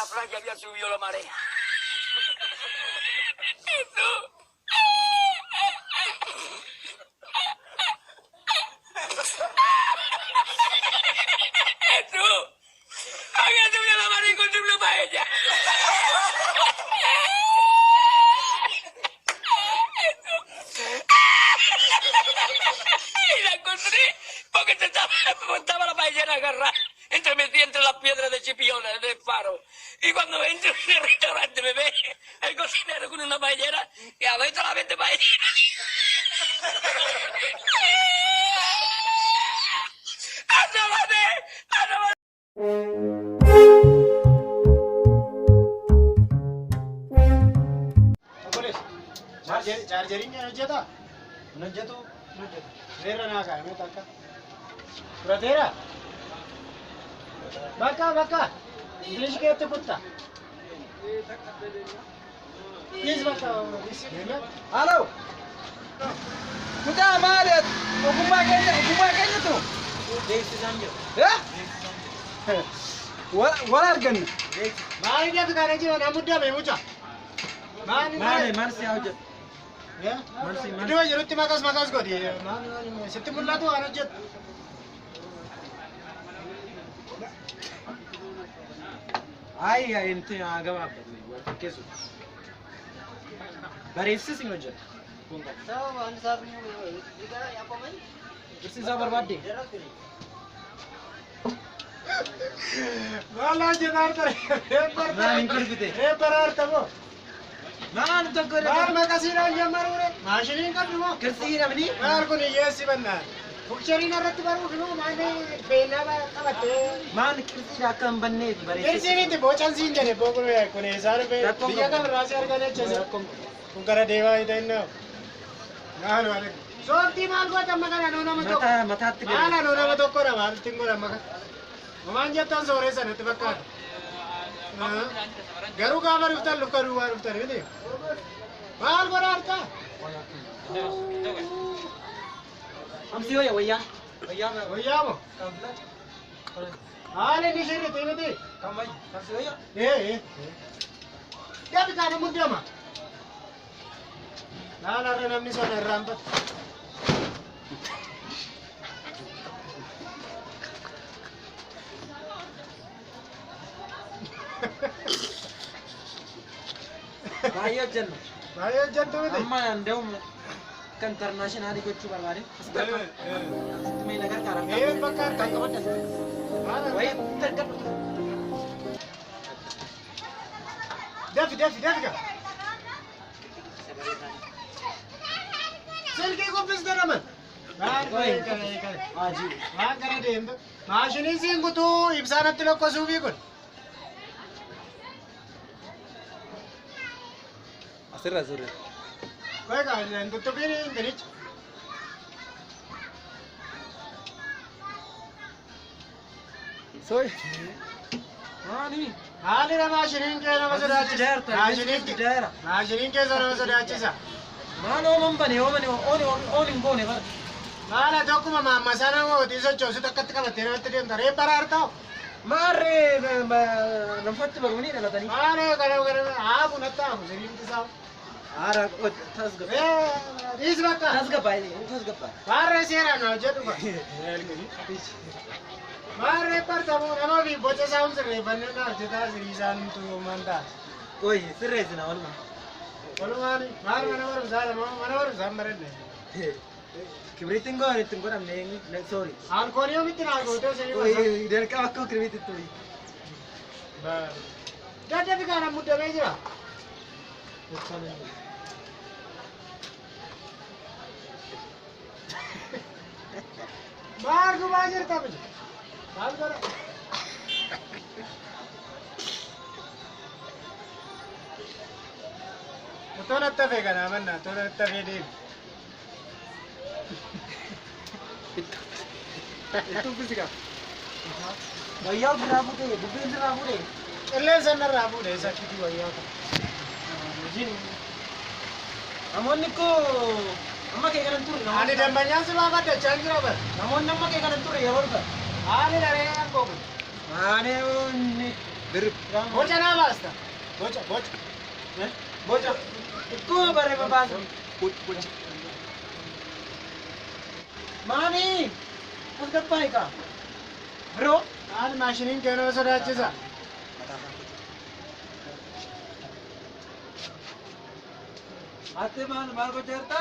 la playa había subido la marea. ¡Jesús! ¡Jesús! Había subido la marea y encontré una paella. Y la encontré porque estaba la paellera agarrada entre las piedras de Chipiona, del faro. Y cuando entro en el restaurante me ve el cocinero con una paellera y a ver la vende paellera. ¡Asómate! ¡Asómate! Chaarjeriin kan hojjetaa? Hin hojjetu? Hin hojjetu. Seerra naa kaa'ame takka. Fudhateera? Bakka bakka. Ingilish keetti kutta. Please bakka. Halo. Kutaa maali ati? Ogummaa keenyatu? Beeksisaan jiru. Wal arganna. Maali jedhu kana jiru na muddame mucha. Maali Maali maal si haa hojjetu? Iddoo jirutti maqas maqas godhi. Sitti mul'atu waan hojjetu. Ayi inti haa gabaabbatu wal fakkeessu. Bareessis hin hojjetu. Barsiisaa barbaadde. Maal hojjetaa ture? Maal hin kolfite? Eebbaraarta moo? Maal tokko Maal maqasiidhaan jammaruure? Maashiniin qabdu moo? Kirsii namni? Maal kun hiyyeessi bannaan? Fukshariin irratti baruuf immoo maal beellama qabattee? Maal kirsiidha akka hin banneef bareessis. Kirsii miti bocan siin jedhe kun kun eessaa dhufe? Biyya kamirraa si argan jecha kun gara deemaa hin ta'in. Maal maal? Sooftii maal goota amma kana nuu nama tokko? Mataatti Maal nuu nama tokkodha maalitti hin godhan amma kana? Homaan jettan sooressa natti fakkaata. Garuu gaafa dhuftan lukka duwwaa dhuftan miti. Maal godha harkaa? Amsi wayya wayyaa. Wayyaa moo? Haala inni shirrite miti. Kan wayya? Amsi wayya? Ee. Dafi kaana muddama. Maal har'a namni sana irraanfatu? Baay'ee hojjenna. Baay'ee hojjettu miti. Amma danda'uun akka intarnaashinaali gochuu barbaade. Asitti mee na gargaara. Ee bakka Kan qabaddan. Wayii tarkadhu. Dafi dafi dafi ka. Silkii kuffiste naman. Maal Maal gara deemtu? Maashiniin siin kutuu ibsaanatti lokkosuufi kun. Asirra asirra. Koy kaa hin tuttuqiin intinicha. Soy. Maali? Haalli maashiniin kee nama sodaachisa. Maashiniin keessa nama sodaachisa. Maal ooman bane ooman oon hin goone bara. Maal ati akkuma maammasaa nama hojii sochoosutu akkatti qabattee namatti deemta. Reef baraartaa? Maarree lamfatti barumni dhalatanii. Maal kana kana haafu natti haafu siriimti isaa. Haara tasgabaa. Dhiis bakka. Tasgabaa tasgabaa. Maarree seeraan hojjedhu ba. Maarree bartamoo nama fi boca isaa sirreeffannee na hojjetaa sirii isaa numtu maan ta'a. Qoyi sirreessina walumaa. Walumaan maal mana barumsaa mana barumsaa hin baranne. Kibriitiin goone ittiin godhamne sorry. Alkoolii omitti naa gootee sirii gosa. Dirqama akka kibriitti turi. Daddabi kana muddamee jira. Maal gubaa jirta miti? Maal godha? Otoo natti hafee kanaa mannaa otoo natti hafee deemi. Itti uffisi qaba. Wayyaa ofirraa fuudhee bubbeen sirraa fuudhee. Qilleensa narraa fuudhee isa. Wayyaa kana. Namoonni koo amma kee kanan turre. Ani dambanyaan si baafadha jechaan jira bara. Namoonni amma kee kanan turre yeroo dhufan. Haali dharee akkoo kun. Maali Dirrib. Boca naa baasta. Boca boca. Boca. Ikkuma barreeffama baasa. Boca. Maami! As gabbaa kaa. Biroo. Maal maashiniin kee nama sodaachisa. Ati maal maal gochaa jirta?